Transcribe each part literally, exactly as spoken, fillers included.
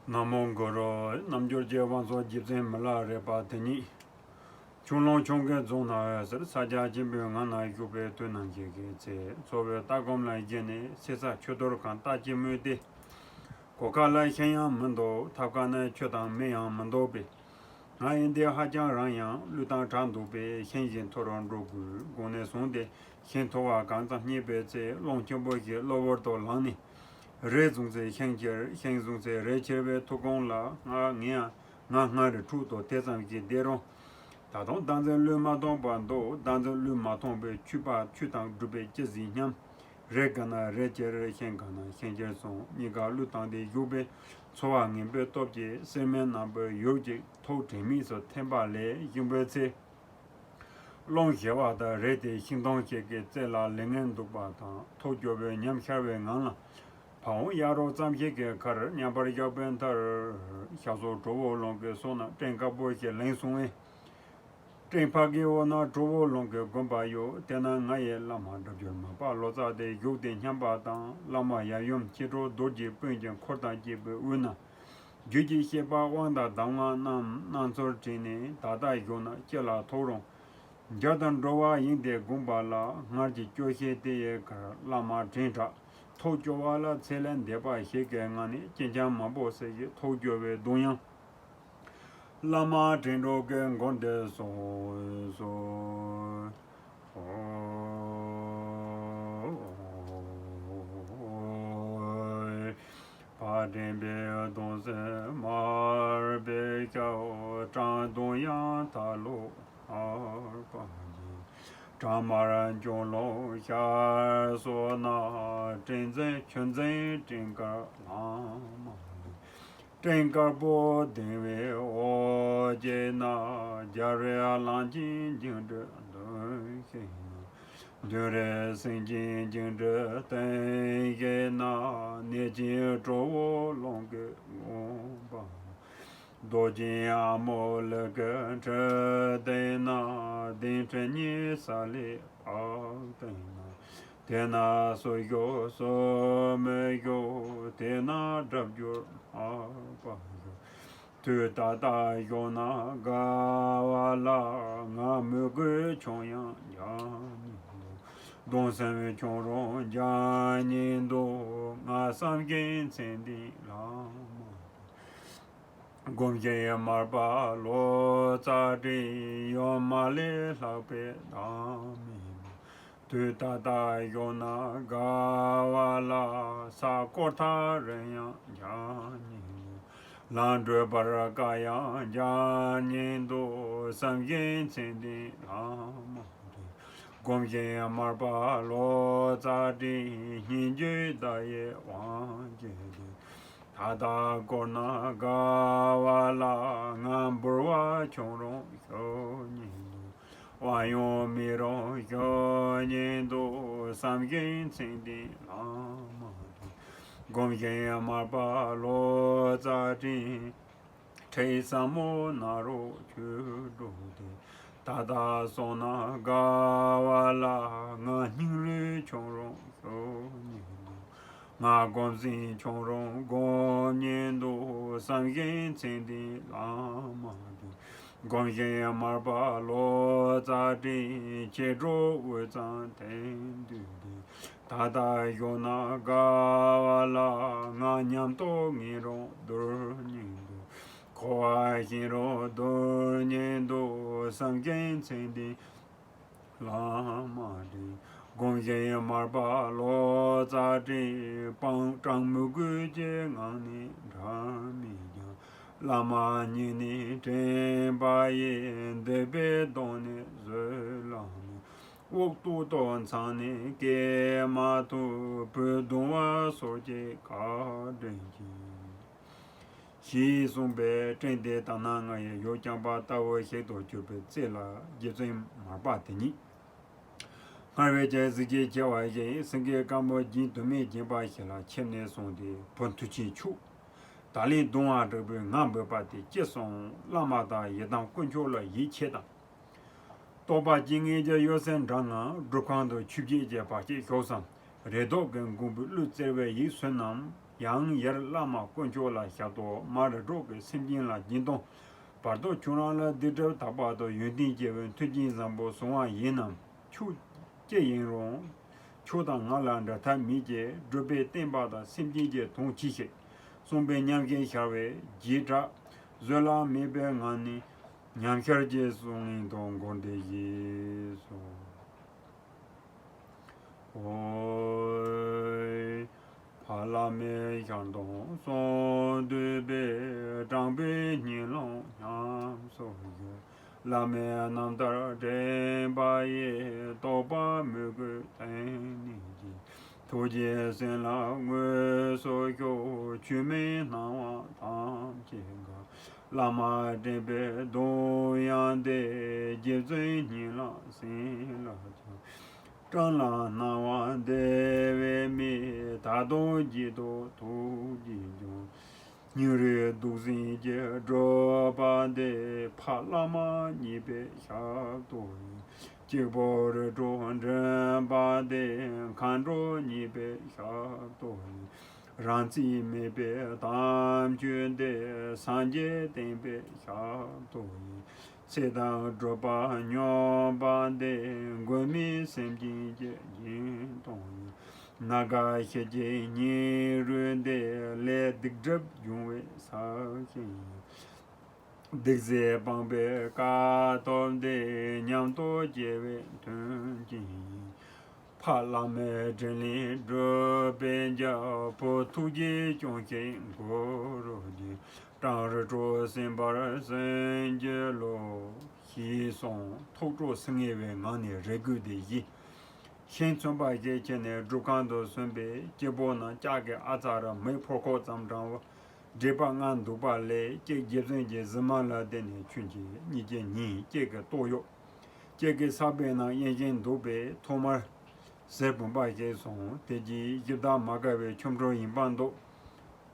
ན་མོ་གུ་རུ། རྣལ་འབྱོར་གྱི་དབང་ཕྱུག་རྗེ་བཙུན་མི་ལ་རས་པ་དེ་ཉིད། ཁྱུང་ལུང་ཁྱུང་གི་རྫོང་ན་འོད་ཟེར་ས་སྐྱ་ཆེན་པོའི་ངང་ན་བཞུགས་པའི་དུས་ནམ་ཞིག་གི་ཚེ། འཚོ་བའི་ལྟ་སྒོམ་ལ་བརྒྱུད་ནས་ཚེ་ས་ཆོས་གཏོར་གང་ལྟ་ཅི་སྨོས་ཏེ། གོ་ཁ་ལ་ཤིང་ཡང་མི་འདུག་ཐབ་ཁ་ན་ཆུ་དང་མེ་ཡང་མི་འདུག་པས། ང་ཡི་འདི་ཧ་ཅང་རིང་ཡང་བློས་བཏང་དྲག་འདུག་པས། ཤིང་ཞིག་འཐུ་རུ་འགྲོ་དགོས་དགོངས་ནས་བཟུང་སྟེ། ཤིང་འཐུ་བ་གང་ཙམ་རྙེད་པའི་ཚེ། རླུང་ཆེན་པོ་ཞིག་གློ་བུར་དུ་ལངས་ནས། རས་བཟུང་ཚེ་ཤིང་ཁྱེར། ཤིང་བཟུང་ཚེ་རས་ཁྱེར་བའི་ཐུགས་དགོངས་ལ། ང་ངས་ཡང་ང་སྔར་འཁྲུག་ཏུ་དེ་ཙམ་ཞིག་བསྡད་རུང་། ད་དུང་བདག་འཛིན་བློས་མ་ཐོངས་པར་འདུག་བདག་འཛིན་བློས་མ་ཐོངས་པའི་ཆོས་པ་ཆོས་དང་སྒྲུབ་པའི་ཅི་ཟིག་སྙམ། རས་གང་ན་རས་ཁྱེར། ཤིང་གང་ན་ཤིང་ཁྱེར་སོང་། གཉིས་ཀ་བློས་བཏང་སྟེ་བཞུགས་པས། འཚོ་བ་ངན་པའི་སྟོབས་ཀྱིས་སེར་སྨེག་རྣམ་པར་ཡུར་ཅིག་ཐོག་དྲན་མེད་སུ་འཐེན་པ་ལས་བཞེངས་པའི་ཚེ། རླུང་ཞི་བ་དང་རས་དེ་ཤིང་སྡོང་ཞིག་གི་རྩེ་ལ་ལེགས་ངན་འདུག་པ་དང་ཐོག་སྐྱོ་བའི་ཉམས་ཤར་བའི་ངང་ལ། ཕ་བོང་གཡག་རོ་ཙམ་ཞིག་གི་ཁར་མཉམ་པར་བཞག་པའི་མཐར། ཤ་ཟོ་གྲོ་བོ་ལུང་གི་སོ་ན་སྤྲིན་དཀར་པོ་ཞིག་ལེན་སོང་བས། སྤྲིན་ཕ་གིའི་འོག་ན་གྲོ་བོ་ལུང་གི་དགོན་པ་ཡོད། དེ་ན་ང་ཡི་བླ་མ་སྒྲུབ་སྦྱོར་མར་པ་ལོ་ཙཱ་དེ་བཞུགས་ཏེ་སྙམ་པ་དང་། བླ་མ་ཡབ་ཡུམ་མཆེད་གྲོགས་རྡོ་རྗེ་སྤུན་གྱི་འཁོར་དང་བཅས་པའི་དབུས་ན། རྒྱུད་ཀྱི་བཤད་པ་དབང་དང་གདམས་ངག་རྣམས་སྣ་ཚོགས་དྲངས་ནས། ད་ལྟ་བཞུགས་ན་ཅི་ལ་ཐོགས་རུང་། འགྱུར་དང་འགྲོ་བ་ཡིན་ཏེ་དགོངས་པ་ལ། སྔར་གྱི་སྐྱོ་ཤས་དེ་ཡི་ཁར་བླ་མ་དྲན་དྲག་ཐོག་སྐྱོ་བ་ལ་ཚེ་ལས་འདས་པ་ཞིག་གི་ངང་ནས་སྐྱེ་འཆམ་མང་པོ་ཟེར་ཞིང་ཐོག་སྐྱོ་བའི་གདུང་དབྱངས། བླ་མ་དྲིན་གྲོགས་ཀྱི་མགོན་དེ་སོགས་སོ། ཕ་དྲན་པའི་གདུང་སེམས་མར་པའི་ཤ། བྲང་གདུང་ཡང་ཐ་ལོ་ཨར་པ་ཡི། བྲང་དམར་ཁྱུང་ལུང་ཤར་སོགས་ན། སྤྲིན་འཛིན་ཆུ་འཛིན་སྤྲིན་དཀར་ལང་མ་ལུས། སྤྲིན་དཀར་པོ་ལྡིང་བའི་འོག་གི་ན། རྒྱལ་བའི་གླང་ཆེན་འགྱིང་འདྲའི་མདུན་ཞིག་ན། མདུན་རི་སེང་ཆེན་འགྱིང་འདྲའི་སྟེང་ཞིག་ན། གནས་ཆེན་གྲོ་བོ་ལུང་གི་དགོན་པ། རྡོ་རྗེ་ཨ་མོ་ལི་ཀའི་ཁྲི་སྟེང་ན། གདན་ཁྲི་གཉིས་ས་ལེ་བག་སྟེང་ན། དེ་ན་སུ་བཞུགས་སུ་མི་བཞུགས། དེ་ན་སྒྲུབ་སྦྱོར་མར་པ་བཞུགས། དུས་ད་ལྟ་བཞུགས་ན་དགའ་བ་ལ། ང་མོས་གུས་ཆུང་ཡང་འཇམ་སྙིང་འདུག་གདུང་སེམས་ཆུང་རུང་འཇམ་སྙིང་འདུག་ང་བསམ་བཞིན་མཚན་ལྡན་བླ་མ་དྲིན། སྒོམ་ཞིང་མར་པ་ལོ་ཙཱ་དྲིན། ཡུམ་མ་ལས་ལྷག་པའི་བདག་མེད་མ། དུས་ད་ལྟ་བཞུགས་ན་དགའ་བ་ལ། ས་བསྐོར་ཐག་རིང་ཡང་འཇམ་སྙིང་འདུག་ལམ་བགྲོད་པར་དཀའ་ཡང་འཇམ་སྙིང་འདུག་བསམ་བཞིན་མཚན་ལྡན་བླ་མ་དྲིན། སྒོམ་ཞིང་མར་པ་ལོ་ཙཱ་དྲིན། སྙན་བརྒྱུད་བརྡ་ཡི་དབང་གྱུར་ཏེ། ད་ལྟ་བསྐོར་ན་དགའ་བ་ལ། ང་འབུལ་བ་ཆུང་རུང་ཞུ་སྙིང་འདུག་དབང་ཡང་མེད་རུང་ཞུ་སྙིང་འདུག་བསམ་བཞིན་མཚན་ལྡན་བླ་མ་དྲིན། སྒོམ་ཞིང་མར་པ་ལོ་ཙཱ་དྲིན། ཁྲིད་ཟབ་མོ་ནཱ་རོ་ཆོས་སྒྲོགས་ཏེ། ད་ལྟ་སོང་ན་དགའ་བ་ལ། ང་སྙིང་རུས་ཆུང་རུང་ཞུ་སྙིང་འདུག་ང་སྒོམ་ཟིན་ཆུང་རུང་སྒོམ་སྙིང་འདུག་བསམ་བཞིན་མཚན་ལྡན་བླ་མ་དྲིན། སྒོམ་ཞིང་མར་པ་ལོ་ཙཱ་དྲིན། མཆེད་གྲོགས་དབུས་གཙང་དེང་དུས་འདིར། ད་ལྟ་བཞུགས་ན་དགའ་བ་ལ། ང་ཉམས་རྟོགས་ངེས་རུང་སྡུག་སྙིང་འདུག་འཁོར་བ་ཞེན་རུང་སྡུག་སྙིང་འདུག་བསམ་བཞིན་མཚན་ལྡན་བླ་མ་དྲིན། སྒོམ་ཞིང་མར་པ་ལོ་ཙཱ་དྲིན། སྤྲང་སྤྲང་མོས་གུས་ཀྱི་ངང་ནས་འབྲལ་མེད་ཀྱང་། བླ་མ་ཉིད་ནི་དྲན་པ་ཡིས། འདོད་པའི་གདོང་ནས་བཟོད་གླགས་མེད། དབུགས་ཏོག་ཏོ་འཚང་ནས་སྐད་མ་ཐོན། བུས་གདུང་བ་སོར་གྱིས་ག་དྲན་ཅིང་། ཞེས་གསུངས་པའི་སྤྲིན་དེ་ད་ནངས་ང་ཡི་ཡུལ་རྐྱང་པ་ལྟ་བུ་ཞིག་ཏུ་གྱུར་པའི་རྩེ་ལ་རྗེ་བཙུན་མར་པ་དེ་ཉིད། སྔར་བས་ཀྱང་གཟི་བརྗིད་ཆེ་བ་ཞིག་སེང་གེ་དཀར་མོ་སྦྱིན་དུ་མས་བརྒྱན་པ་ཞིག་ལ་ཆིབས་ནས་སོང་སྟེ། བུ་མཐུ་ཆེན་མཆོག་ད་ལན་གདུང་བ་དྲག་པོས་ང་འབོད་པ་དེ་ཅི་གསུང་། བླ་མ་དང་ཡི་དམ་དཀོན་མཆོག་ལ་ཡིད་ཆེས་དང་། རྟོགས་པ་ཇི་སྙེད་ཀྱི་གཡོ་ཟོལ་འདྲ་ངང་། སྒྲུབ་ཁང་དུ་ཆོས་བརྒྱད་ཀྱི་བར་ཆད་ཞོག་བསམ། རེ་དོགས་ཀྱི་འགོང་པོས་གླུ་བཙིར་བའི་ཡིད་སུན་ནམ། ཡང་ཡར་བླ་མ་དཀོན་མཆོག་ལ་ཞབས་ཏོག་མར་རི་གྲོ་གི་སེམས་ཅན་ལ་སྦྱིན་གཏོང་། བར་དུ་ཁྱོད་རང་ལ་སྡིག་སྒྲིབ་དག་པ་དང་ཡོན་ཏན་སྐྱེ་བའི་མཐུན་རྐྱེན་བཟང་པོ་བྱུང་བ་ཡིན་ནམ། ཁྱོད་ཅི་ཡིན་རུང་། ཁྱོད་དང་ང་ལ་འབྲལ་ཐབས་མེད་ཀྱི་སྒྲུབ་པའི་བསྟན་པ་དང་སེམས་ཅན་གྱི་དོན་གྱིས་ཤིག་གསུངས་པའི་ཉམས་ཞེན་ཤར་བའི་རྗེས་དྲག་བཟོད་གླགས་མེད་པའི་ངང་ནས་ཉམས་ཤར་གྱི་གསུང་ངན་དང་འགོར་འདི་ཞེས་སོ། ཨོ། ཕ་བླ་མའི་ཞལ་མཐོང་གསུང་འདུས་པའི། དྲང་པོའི་སྙིང་ལ་ཉམས་སུ་བཞེས། བླ་མའི་རྣམ་ཐར་དྲན་པ་ཡིས། རྟོགས་པ་མོས་གུས་དོན་གཉིས་ཀྱི། ཐུགས་རྗེའི་སེམས་ལ་དངོས་སུ་ཞུགས། ཆོས་མིན་སྣང་བ་ཐམས་ཅད་འགགས། བླ་མ་དྲན་པའི་གདུང་དབྱངས་འདི། རྗེ་བཙུན་སྙིང་ལ་ཟིན་ལ་བཅངས། བསྐྲུན་ལ་སྣང་བ་བདེ་བའི་མིག་ད་དུང་བགྱིད་དོ་ཐུགས་རྗེས་འཇོམས། སྙིང་རུས་གདུགས་འཛིན་གྱི་སྒྲུབ་པ་འདི། ཕ་བླ་མ་མཉེས་པའི་ཞབས་ཏོག་ཡིན། གཅིག་པོ་རི་ཁྲོད་འགྲིམ་པ་འདི། མཁའ་འགྲོ་མཉེས་པའི་ཞབས་ཏོག་ཡིན། རང་རྩིས་མེད་པའི་དམ་ཆོས་འདི། སངས་རྒྱས་བསྟན་པའི་ཞབས་ཏོག་ཡིན། ཚེ་དང་སྒྲུབ་པ་སྙོམས་པ་འདི། མགོན་མེད་སེམས་ཅན་གྱི་སྦྱིན་གཏོང་ཡིན། ནམ་མཁའ་ཤེལ་གྱི་སྙིང་རུས་འདི། ལས་སྡིག་སྒྲིབ་སྦྱོང་བའི་ས་ཞིང་ཡིན། སྡིག་སེལ་སྤངས་པའི་དཀའ་ཐུབ་འདི། མཉམ་དུ་སྐྱེ་བའི་མཐུན་རྐྱེན་ཡིན། ཕ་བླ་མའི་དྲིན་ལས་སྒྲུབ་པའི་རྒྱལ། བུ་ཐུགས་རྗེས་སྐྱོང་ཞིང་གུ་རུ་བརྒྱན། སྤྲང་རི་ཁྲོད་སེམས་དཔའ་སེང་གེ་ལོ། ཞེས་གསུངས། ཐུགས་སྤྲོ་སེམས་ངལ་བའི་ངང་ནས་རེ་སྐུལ་འདི་བཞེས། ཤིང་ཚོན་པ་ཞིག་ཁྱེར་ནས་སྒྲུབ་ཁང་དུ་སོན་པས། སྐྱིད་པོ་ནང་ལྕགས་ཀྱི་ཨ་ཙ་ར་མེ་ཕོར་ཁོག་ཙམ་དྲངས། སྒྲིབ་པ་ལྔ་འདུག་པ་ལས་གཅིག་རྗེ་བཙུན་གྱི་གཟིམ་མལ་ལ་བསྡད་ནས་ཆུན་གྱིས་གཉིད་ཀྱི་ཉིན་གཅིག་གི་ལྟོ་གཡོག་གཅིག་གི་ས་བོན་ནང་གཡེང་བཞིན་འདུག་པས། ཐོག་མར་གཟེར་བུམ་པ་ཞིག་སོང་། དེ་རྗེས་གཞི་བདག་མ་དགའ་བའི་ཆོ་འཕྲུལ་ཡིན་པ་འདུག་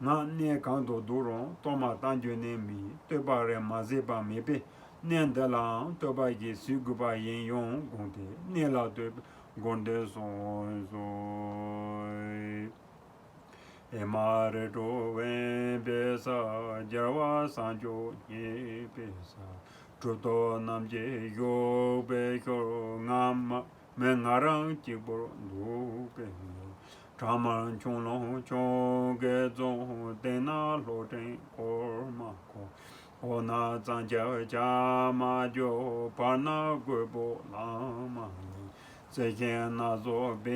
ང་གནས་གང་དུ་འདུག་རུང་གཏོར་མ་བཏང་རྒྱུ་ནི་མིན། བསྟོད་པ་རེ་མ་ཟད་པ་མེད་པས། གནས་འདི་ལའང་བསྟོད་པ་ཞིག་གཟིགས་དགོས་པ་ཡིན། ཡང་དགོངས་ཏེ་གནས་ལ་བསྟོད་པའི་མགུར་འདི་གསུངས་སོ། ཨེ་མ་རི་ཁྲོད་དབེན་པའི་ས། རྒྱལ་བ་སངས་རྒྱས་མཉེས་པའི་ས། གྲུབ་ཐོབ་རྣམས་ཀྱིས་བཞུགས་པའི་ཤུལ། ང་མ་མི་ང་རང་གཅིག་པུར་འདུག་པའི་ཡུལ། ཁྲ་དམར་ཁྱུང་ལུང་ཁྱུང་གི་རྫོང་། སྟེང་ན་ལྷོ་སྤྲིན་འཁོར་མ་འཁོར། འོག་ན་གཙང་ཆབ་བྱ་མ་རྒྱུག་བར་ན་རྒོད་པོ་ལམ་མ་ལེགས། རྩི་ཤིང་སྣ་ཚོགས་པད་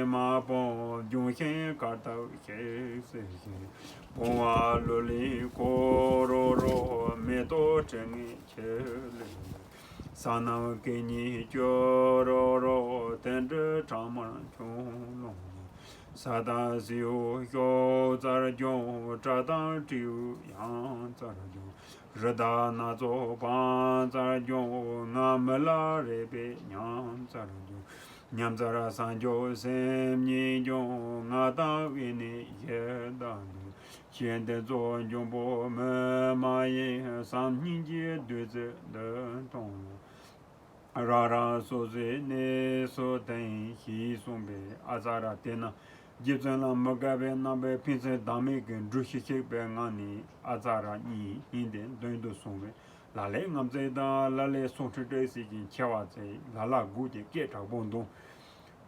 མ་སྤུངས། ལྗོན་ཤིང་དཀར་སྟབས་ཤིག་སེར་ཞིང་། བུང་བ་ལུ་ལི་ཀོ་རོ་རོ། མེ་ཏོག་དྲི་ངད་ཁྱེར་ལེ་ལེ། ས་རྣམས་སྐད་སྙན་ཀྱོ་རོ་རོ། དེ་འདྲའི་ཁྲ་དམར་ཁྱུང་ལུང་ནས། ས་དང་སེར་པོ་ཤོག་རྩར་ལྗོངས། བྲག་དང་སྤྲེའུ་ཡང་རྩར་ལྗོངས། རི་དྭགས་སྣ་ཚོགས་བང་རྩར་ལྗོངས། ང་མི་ལ་རས་པའི་ཉམས་རྩར་ལྗོངས། ཉམས་རྩར་སངས་རྒྱས་སེམས་ཉིད་འབྱུང་། ང་དང་དབེན་གནས་གཞི་བདག་འདུས། ཞིང་འདི་ཚོ་འབྱུང་པོ་མི་མ་ཡིན། བསམ་སྙིང་རྗེའི་བདུད་རྩི་འདི་འཐུང་། རང་རང་སོ་སོའི་གནས་སུ་དེངས། ཞེས་གསུངས་པས། ཨ་ཙ་ར་དེ་ན་རྗེ་བཙུན་ལ་མི་དགའ་བའི་རྣམ་པའི་ཕན་ཚུན་བདག་མེད་ཀྱི་འདུ་ཤེས་ཤིག་པའི་ངང་ནས་ཨ་ཙ་ར་གཉིས་གཉིས་ཏེ་མདུན་དུ་སོང་བས། ལ་ལས་རྔམ་བརྩེ་དང་། ལ་ལས་སེམས་ཁྲལ་བྲལ་ཟེར་གྱིན་ཆེ་བ་བརྩེ། ལ་ལ་སྒུག་ཀྱང་སྐད་དྲག་པོ་འདོན།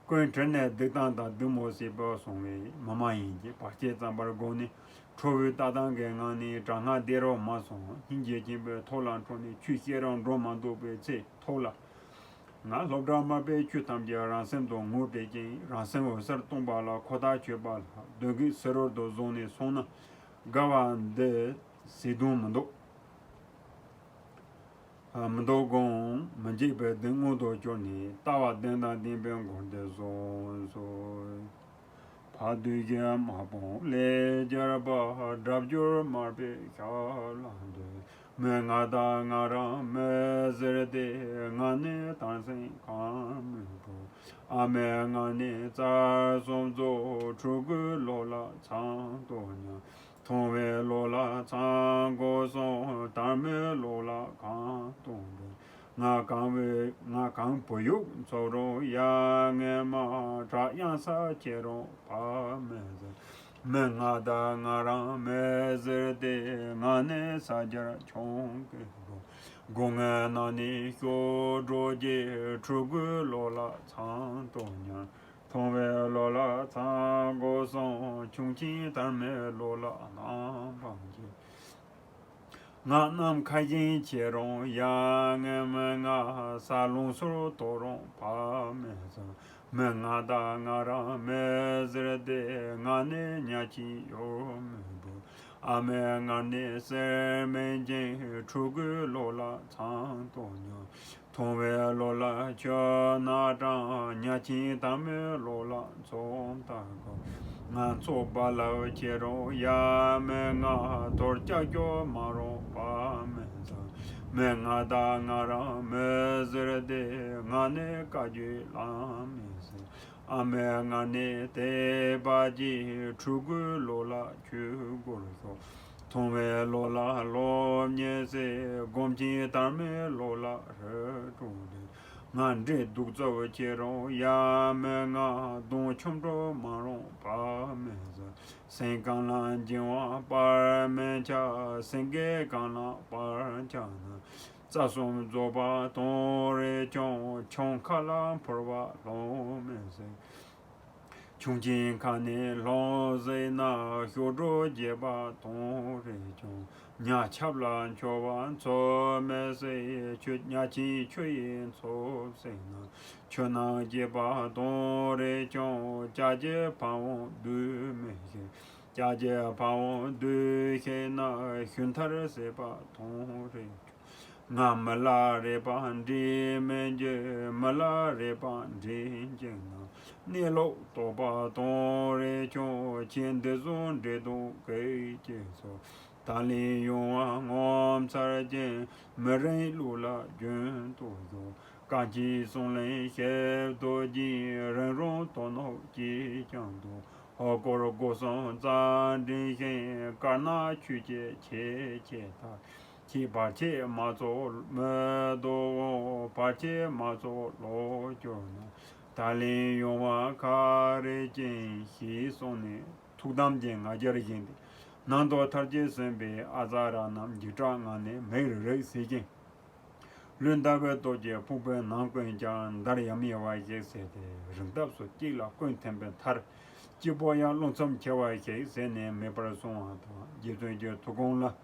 ཀུན་དྲིན་ནས་སྡིག་དང་དང་སྡིག་མོ་ཟེར་བ་སོང་བས། མི་མ་ཡིན་གྱི་བར་ཆད་ཙམ་པར་དགོངས་ནས། ཁྲོ་བོའི་ལྟ་སྟངས་ཀྱི་ངང་ནས་དྲག་སྔགས་བཟླས་རོགས་མ་སོང་། སྙིང་རྗེ་ཆེན་པོས་ཐོག་ལ་འཕྲོས་ནས་ཆོས་བཤད་རོགས་འགྲོ་མ་འདུག་པའི་ཚེ་ཐོག་ལ། ང་སློབ་གྲྭ་མ་པའི་ཆོས་ཐམས་ཅད་རང་སེམས་དུ་ངོ་སྤྲད་ཅིང་། རང་སེམས་འོད་གསལ་སྟོང་པ་ལ་ཁོ་ཐག་ཆོད་པ་ལ་གདོན་བགེགས་བསིལ་རོལ་དུ་བཟུང་ནས་སོང་ན་དགའ་བ་འདི་ཟད་དོན་མི་འདུག་མི་འདུག་དགོངས། མི་འཇིགས་པའི་གདེང་མངོན་དུ་གྱུར་ནས། ལྟ་བ་གདེང་དང་ལྡན་པའི་མགུར་འདི་གསུངས་སོ། ཕ་བདུད་ཀྱི་དམག་དཔུང་ལས་གྱུར་པ། དགྲ་བཅོམ་མར་པའི་ཞབས་ལ་འདུད། མི་ང་དང་ང་རང་མི་ཟེར་ཏེ། ང་ནི་དར་ཟན་གང་མོས་ཕོབ། ཨ་མའི་མངལ་ནས་རྩ་གསུམ་རྫོགས། ཕྲུ་གུའི་ལོ་ལ་ཚང་དུ་མཉམ། མཐོང་བའི་ལོ་ལ་ཚང་སྒོ་སྲུང་། དར་མའི་ལོ་ལ་གང་དུ་འགྲོ། ང་གང་བའི་ང་གང་བུ་ཡུག་འཚོ་རུང་ཡ་ངན་མ། བྲག་གཡང་ས་ཁྱེར་རུང་བག་མེད་ཟེར། མི་ང་དང་ང་རང་མི་ཟེར་ཏེ། ང་ནི་ས་སྐྱར་ཆུང་གི་འགྲོ། སྒོ་ངའི་ནང་ནས་སྐྱོ་འགྲོ་གྱི། ཕྲུ་གུའི་བློ་ལ་ཚང་དུ་ཉར། མཐོ་བའི་བློ་ལ་ཚང་དགོས་སོང་། ཆུང་ཆེན་དར་མའི་བློ་ལ་རྣམ་པར་འགྱུར། ང་རྣམས་ཁ་ཞེང་ཆེ་རུང་ཡ། ངའི་མི་ང་ས་ལོངས་སུ་དོར་རུང་བབ་མི་ཟ། མི་ང་དང་ང་རང་མི་ཟེར་ཏེ། ང་ནི་ཉག་གཅིག་ཡོད་མི་འདུག་ཨ་མའི་མངལ་ནས་གསེར་མིན་ཅིང་། ཕྲུ་གུའི་བློ་ལ་ཚང་དུ་ཉར། མཐོ་བའི་བློ་ལ་ཁྱོད་ན་དྲང་། ཉག་གཅིག་དར་མའི་བློ་ལ་མཚོན་ལྟ་དགོས། ང་ཚོ་རྦ་རླབས་ཆེ་རུང་ཡ། མི་ང་དོར་ཀྱག་ཀྱོག་མ་རུང་བབ་མི་ཟ། མི་ང་དང་ང་རང་མི་ཟེར་ཏེ། ང་ནི་བཀའ་བརྒྱུད་བླ་མའི་སྲས། ཨ་མའི་མངལ་ནས་དེད་པ་གྱིས། ཕྲུ་གུའི་བློ་ལ་ཆོས་སྒོར་ཞུགས། མཐོ་བའི་བློ་ལ་སློབ་གཉེར་བྱས། སྒོམ་ཆེན་དར་མའི་བློ་ལ་རི་ཁྲོད་འདྲེན། ང་འདྲེ་གདུག་རྩུབ་ཆེ་རུང་ཡ། མི་ང་གདོང་ཆུམ་གྲོགས་མ་རུང་བབ་མི་ཟ། སེང་གང་ལ་འགྱིང་བ་སྤར་མི་འཆའ། སེང་གེ་གང་ལ་སྤར་འཆའ་ན། རྩ་གསུམ་རྫོགས་པ་དོན་རེ་ཆུང་། ཆུང་ཁ་ལ་འཕུར་བ་ལྷུང་མི་སྲིད། ཆུང་ཆེན་ཁ་ནས་ལྷུང་སྲིད་ན། གཤོག་སྒྲོ་རྒྱས་པ་དོན་རེ་ཆུང་། ཉ་ཆབ་ལ་འཕྱོ་བ་འཚུབ་མི་སྲིད། ཆུ་ཉ་ཆེན་ཆུ་ཡིས་འཚུབ་སྲིད་ན། ཆུ་ནང་སྐྱེས་པ་དོན་རེ་ཆུང་། ལྕགས་ཀྱི་ཕ་བོང་སྡུད་མི་ཤེས། ལྕགས་ཀྱི་ཕ་བོང་སྡུད་ཤེས་ན། ཤུན་ཐར་སྲེག་པ་དོན་རེ་ཆུང་། ང་མི་ལ་རས་པ་འདྲེས་མི་འགྱུར། མི་ལ་རས་པ་འདྲེས་འགྱུར་ན། གནས་ལུགས་རྟོགས་པ་དོན་རེ་ཆུང་། ཁྱེད་འདི་བཟུང་འདྲེ་དང་གེགས་ཀྱི་ཚོགས། ད་ལན་ཡོང་བ་ངོ་མཚར་ཅན། མི་རིང་ལུགས་ལ་རྒྱུན་དུ་ཞོག་བཀའ་བརྒྱུད་གསུང་གླེང་ཞིབ་ཏུ་སྦྱིན། རིང་རུང་དོན་སྣོད་ཅིས་ཀྱང་འདུ། ཧོ་སྐོར་སྒོ་གསུམ་རྩ་འགྲིམ་ཞིང་། དཀར་ནག་ཆོས་ཀྱི་ཁྱད་ཆོས་དག་ཁྱེད་བར་ཆད་མ་ཚོགས་མི་སྡུག་འོང་། བར་ཆད་མ་ཚོགས་ལོག་གྱུར་ན། ད་ལན་ཡོང་བ་ག་རེ་ཅན་ཞེས་གསུངས་ནས་ཐུགས་དམ་གྱི་ང་རྒྱལ་བཞེངས་ཏེ། ནང་དུ་མཐར་གྱིས་ཟིན་པའི་ཨ་ཙ་ར་རྣམས་འཇིགས་སྐྲག་ངང་ནས་མིག་རིག་རིག་བྱེད་ཅིང་། ལུས་འདར་བའི་སྟོབས་ཀྱིས་ཕུང་པོའི་ནང་ཀུན་ཀྱང་འདར་ཡམ་ཡོམ་པ་ཞིག་བྱས་ཏེ། རི་འདབས་སུ་གཅིག་ལ་ཀུན་འཐེན་པའི་མཐར། སྐྱིད་པོ་ཡང་རླུང་འཚུབ་ཆེ་བ་ཞིག་བྱས་ནས་མེད་པར་སོང་བ་དང་། རྗེ་བཙུན་གྱི་ཐུགས་དགོངས་ལ།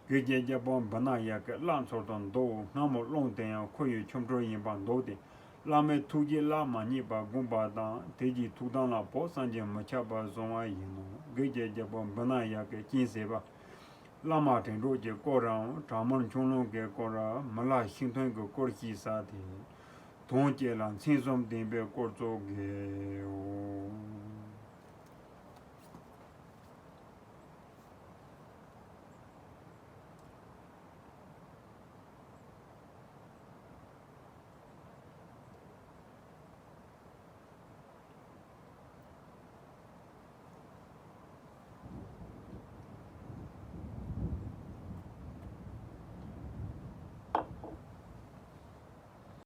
བགེགས་ཀྱི་རྒྱལ་པོ་བི་ན་ཡ་ཀའི་བླ་མཚར་དུ་འདུག་སྔ་མོ་རླུང་དེ་ཡང་ཁོ་ཡི་ཆོ་འཕྲུལ་ཡིན་པར་འདུག་སྟེ། བླ་མའི་ཐུགས་རྗེ་བླ་མ་རྙེད་པ་བསྒོམས་པ་དང་། དེ་གི་ཐུགས་དམ་ལ་བོད་སངས་རྒྱས་མི་ཁྱབ་པ་བཟུང་བ་ཡིན་ནོ། བགེགས་ཀྱི་རྒྱལ་པོ་བི་ན་ཡ་ཀའི་སྤྱན་ཟེར་བ། བླ་མ་དྲིན་གྲོགས་ཀྱི་སྐོར་རམ། བྲག་དམར་མཆོང་ལུང་གི་སྐོར་རམ། མི་ལ་ཤིང་ཐུན་གྱི་སྐོར་ཞིག་ཟ་སྟེ། དོན་གཅིག་ལ་མཚན་གསུམ་ལྡན་པའི་སྐོར་ཚོ་དགེའོ།